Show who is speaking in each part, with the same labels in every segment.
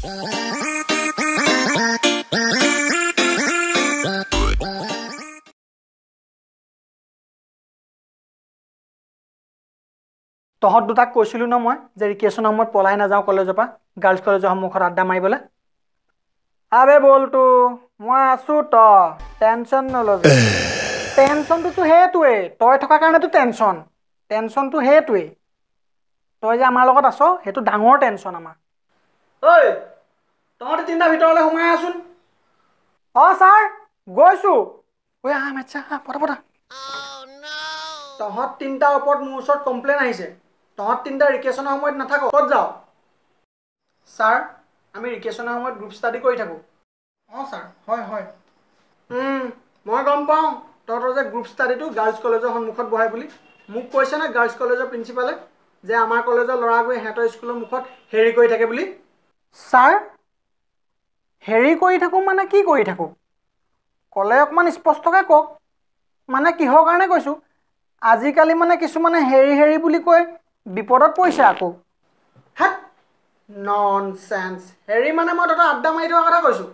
Speaker 1: তহঁত দুটাক কৈছিলোঁ ন মই যে ৰিকেশ্যনৰ সময়ত পলাই নাযাওঁ কলেজৰ পৰা, গাৰ্লছ কলেজৰ সন্মুখত আড্ডা মাৰিবলৈ। আবে বলটো মই আছোঁ, ত টেনশ্যন নল'বি। টেনশ্যনটোতো সেইটোৱেই, তই থকাৰ কাৰণেতো টেনশ্যন। টেনশ্যনটো সেইটোৱেই, তই যে আমাৰ লগত আছ সেইটো ডাঙৰ টেনশ্যন আমাৰ। ঐ তহঁতি তিনিটা ভিতৰলৈ সোমাই আছোন। অঁ ছাৰ গৈছোঁ। ঐ আহ মেটছা, আহ পতা পতা। তহঁত তিনিটাৰ ওপৰত মোৰ ওচৰত কমপ্লেইন আহিছে। তহঁত তিনিটা ৰিকেশ্যনৰ সময়ত নাথাক, ক'ত যাওঁ? ছাৰ আমি ৰিকেশ্যনৰ সময়ত গ্ৰুপ ষ্টাডি কৰি থাকোঁ। অঁ ছাৰ হয় হয়। মই গম পাওঁ তহঁতৰ যে গ্ৰুপ ষ্টাডিটো গাৰ্লছ কলেজৰ সন্মুখত বহাই বুলি। মোক কৈছে না গাৰ্লছ কলেজৰ প্ৰিন্সিপালে যে আমাৰ কলেজৰ ল'ৰা গৈ সিহঁতৰ স্কুলৰ মুখত হেৰি কৰি থাকে বুলি। ছাৰ হেৰি কৰি থাকোঁ মানে কি কৰি থাকোঁ ক'লে অকণমান স্পষ্টকৈ কওক, মানে কিহৰ কাৰণে কৈছোঁ। আজিকালি মানে কিছুমানে হেৰি হেৰি বুলি কৈ বিপদত পৰিছে আকৌ। হাত ননচেন্স। হেৰি মানে মই তহঁতৰ আড্ডা মাৰি থকা কথা কৈছোঁ।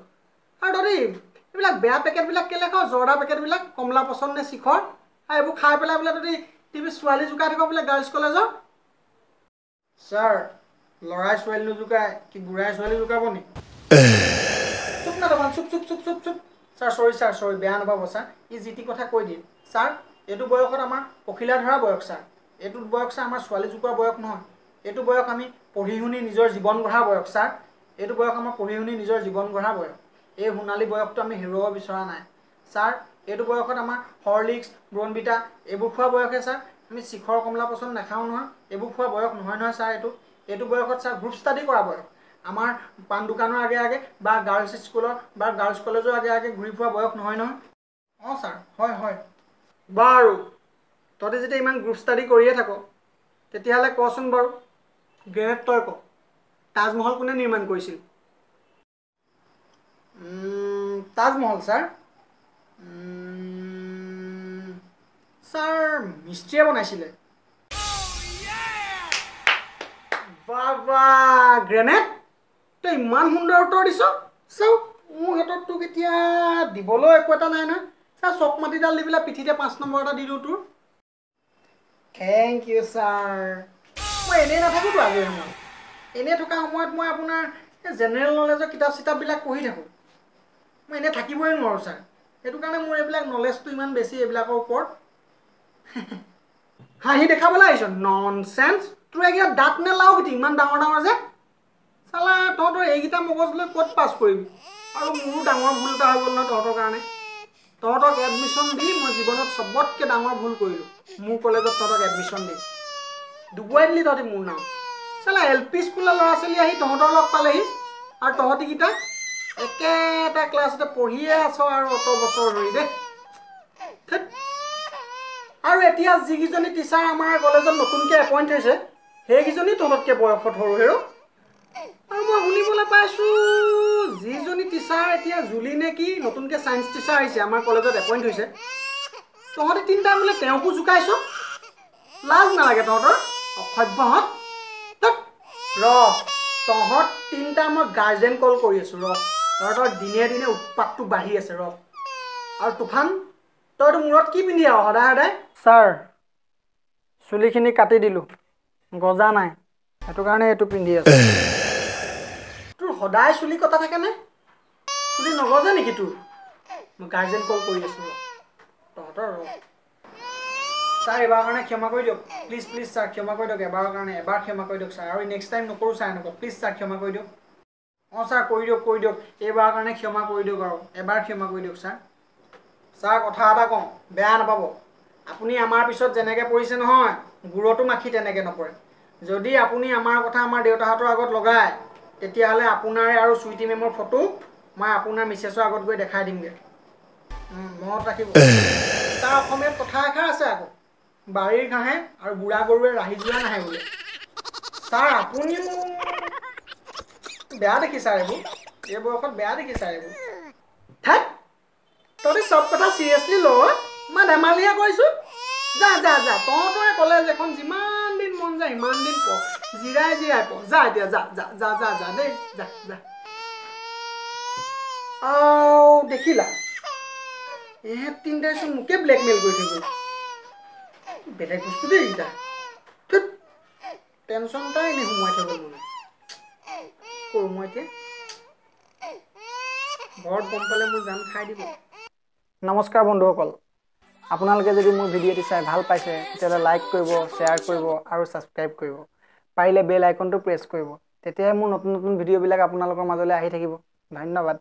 Speaker 1: আৰু তহঁতি এইবিলাক বেয়া পেকেটবিলাক কেলৈ খাওঁ, জৰ্দা পেকেটবিলাক, কমলা পচন্দ নে শিখৰ, আৰু এইবোৰ খাই পেলাই বোলে তহঁতি টিভি ছোৱালী জোকাই থাক বোলে গাৰ্লছ কলেজৰ। ছাৰ ল'ৰাই ছোৱালী নোজোকাই কি বুঢ়াই ছোৱালী জোকাব নি? চুপ না তমান, চুপ চুপ চুপ চুপ চুপ। ছাৰ চৰি, ছাৰ চৰি, বেয়া নাপাব ছাৰ, ই যি টি কথা কৈ দিয়ে। ছাৰ এইটো বয়সত আমাৰ পখিলা ধৰা বয়স ছাৰ, এইটো বয়স ছাৰ আমাৰ ছোৱালী জোকোৱা বয়স নহয়। এইটো বয়স আমি পঢ়ি শুনি নিজৰ জীৱন গঢ়া বয়স ছাৰ, এইটো বয়স আমাৰ পঢ়ি শুনি নিজৰ জীৱন গঢ়া বয়স। এই সোণালী বয়সটো আমি হেৰুৱাব বিচৰা নাই ছাৰ। এইটো বয়সত আমাৰ হৰলিক্স, বৰ্ণভিটা এইবোৰ খোৱা বয়সহে ছাৰ। আমি শিখৰ কমলা পচন্দ নাখাওঁ নহয়, এইবোৰ খোৱা বয়স নহয় নহয় ছাৰ। এইটো বয়সত ছাৰ গ্ৰুপ ষ্টাডি কৰা বয়স। আমাৰ পাণ দোকানৰ আগে আগে বা গাৰ্লছ স্কুলৰ বা গাৰ্লছ কলেজৰ আগে আগে ঘূৰি ফুৰা বয়স নহয় নহয়। অঁ ছাৰ হয় হয়। বাৰু তহঁতি যেতিয়া ইমান গ্ৰুপ ষ্টাডি কৰিয়ে থাক তেতিয়াহ'লে কচোন বাৰু গ্ৰেনেড তই ক, তাজমহল কোনে নিৰ্মাণ কৰিছিল? তাজমহল ছাৰ, ছাৰ মিস্ত্ৰীয়ে বনাইছিলে। বাবা গ্ৰেনেড তই ইমান সুন্দৰ উত্তৰ দিছ। চাওঁ মোৰ হাতত তোক এতিয়া দিবলৈ একো এটা নাই নহয় ছাৰ। চক মাটিডাল দি পেলাই পিঠিতে 5 নম্বৰ এটা দি দিওঁ তোৰ। Thank U sir. মই এনেই নাথাকোঁতো আজৰি সময়ত। এনেই থকা সময়ত মই আপোনাৰ জেনেৰেল নলেজৰ কিতাপ চিতাপবিলাক পঢ়ি থাকোঁ। মই এনেই থাকিবই নোৱাৰোঁ ছাৰ, সেইটো কাৰণে মোৰ এইবিলাক নলেজটো ইমান বেছি এইবিলাকৰ ওপৰত। হাঁহি দেখাবলৈ আহিছ, ননচেন্স। তোৰ এইকেইটা দাঁত নে লাও গুটি ইমান ডাঙৰ ডাঙৰ যে, চালা তহঁতৰ এইকেইটা মগজ লৈ ক'ত পাছ কৰিবি। আৰু মোৰো ডাঙৰ ভুল এটা হৈ গ'ল নহয় তহঁতৰ কাৰণে। তহঁতক এডমিশ্যন দি মই জীৱনত চবতকৈ ডাঙৰ ভুল কৰিলোঁ। মোৰ কলেজত তহঁতক এডমিশ্যন দি ডুবুৱাই দিলি তহঁতি মোৰ নাম। চালা এল পি স্কুলৰ ল'ৰা ছোৱালী আহি তহঁতৰ লগ পালেহি, আৰু তহঁতিকেইটা একেটা ক্লাছতে পঢ়িয়ে আছ আৰু অত বছৰ ধৰি দেই। আৰু এতিয়া যিকেইজনী টিচাৰ আমাৰ কলেজত নতুনকৈ এপইণ্ট হৈছে সেইকেইজনী তহঁততকৈ বয়সত সৰু হেৰ। আৰু মই শুনিবলৈ পাইছোঁ যিজনী টিচাৰ এতিয়া জুলি নে কি নতুনকৈ ছায়েন্স টিচাৰ আহিছে আমাৰ কলেজত এপইণ্ট হৈছে, তহঁতি তিনিটা বোলে তেওঁকো জোকাইছ। লাজ নালাগে তহঁতৰ অসভ্যহঁত? ৰ তহঁত তিনিটা মই গাৰ্জেন কল কৰি আছোঁ ৰ। তহঁতৰ দিনে দিনে উৎপাতটো বাঢ়ি আছে ৰ। আৰু তুফান তইতো মূৰত কি পিন্ধি আহ সদায় সদায়? ছাৰ চুলিখিনি কাটি দিলোঁ, গজা নাই, সেইটো কাৰণে এইটো পিন্ধি আছোঁ। তোৰ সদায় চুলি কটা থাকেনে? চুলি নগজে নেকি তোৰ? মই গাৰ্জেন কল কৰি আছোঁ ৰ তহঁতৰ। ৰ ছাৰ এবাৰৰ কাৰণে ক্ষমা কৰি দিয়ক, প্লিজ প্লিজ ছাৰ ক্ষমা কৰি দিয়ক, এবাৰৰ কাৰণে এবাৰ ক্ষমা কৰি দিয়ক ছাৰ। আৰু নেক্সট টাইম নকৰোঁ ছাৰ এনেকুৱা, প্লিজ ছাৰ ক্ষমা কৰি দিয়ক। অঁ ছাৰ কৰি দিয়ক কৰি দিয়ক, এইবাৰৰ কাৰণে ক্ষমা কৰি দিয়ক, আৰু এবাৰ ক্ষমা কৰি দিয়ক ছাৰ। ছাৰ কথা এটা কওঁ, বেয়া নাপাব, আপুনি আমাৰ পিছত যেনেকৈ পৰিছে নহয় গুৰতো মাখি তেনেকৈ নপৰে। যদি আপুনি আমাৰ কথা আমাৰ দেউতাহঁতৰ আগত লগায় তেতিয়াহ'লে আপোনাৰে আৰু চুইটি মেমৰ ফটো মই আপোনাৰ মিছেছৰ আগত গৈ দেখাই দিমগৈ, মনত ৰাখিব। তাৰ অসমীয়াত কথা এষাৰ আছে আকৌ, বাৰীৰ ঘাঁহে আৰু বুঢ়া গৰুৱে ৰাহি যোৱা নাহে বোলে। ছাৰ আপুনিও বেয়া দেখি ছাৰ এইবোৰ, এই বয়সত বেয়া দেখি ছাৰ এইবোৰ। ঠেক তহঁতি চব কথা চিৰিয়াছলি ল, মই ধেমালিহে কৰিছোঁ। যা যা যা, তহঁতৰে কলেজ এখন যিমান দিন মন যায় সিমান দিন পঢ়, জিৰাই জিৰাই পঢ়। যা এতিয়া যা যা যা যা যা দেই, যা যা। আও দেখিলা, এহেঁত তিনিটাইচোন মোকে ব্লেকমেইল কৰি থৈ গ'ল। বেলেগ বস্তু দেই এইকেইটা। ধুত, টেনশ্যন এটা এনেই সোমোৱাই থৈ গ'ল মনত। কৰোঁ মই এতিয়া, ঘৰত গম পালে মোৰ জান খাই দিব। নমস্কাৰ বন্ধুসকল, আপোনালোকে যদি মোৰ ভিডিঅ'টি চাই ভাল পাইছে তেতিয়াহ'লে লাইক কৰিব, শ্বেয়াৰ কৰিব আৰু ছাবস্ক্ৰাইব কৰিব। পাৰিলে বেল আইকনটো প্ৰেছ কৰিব, তেতিয়াহে মোৰ নতুন নতুন ভিডিঅ'বিলাক আপোনালোকৰ মাজলৈ আহি থাকিব। ধন্যবাদ।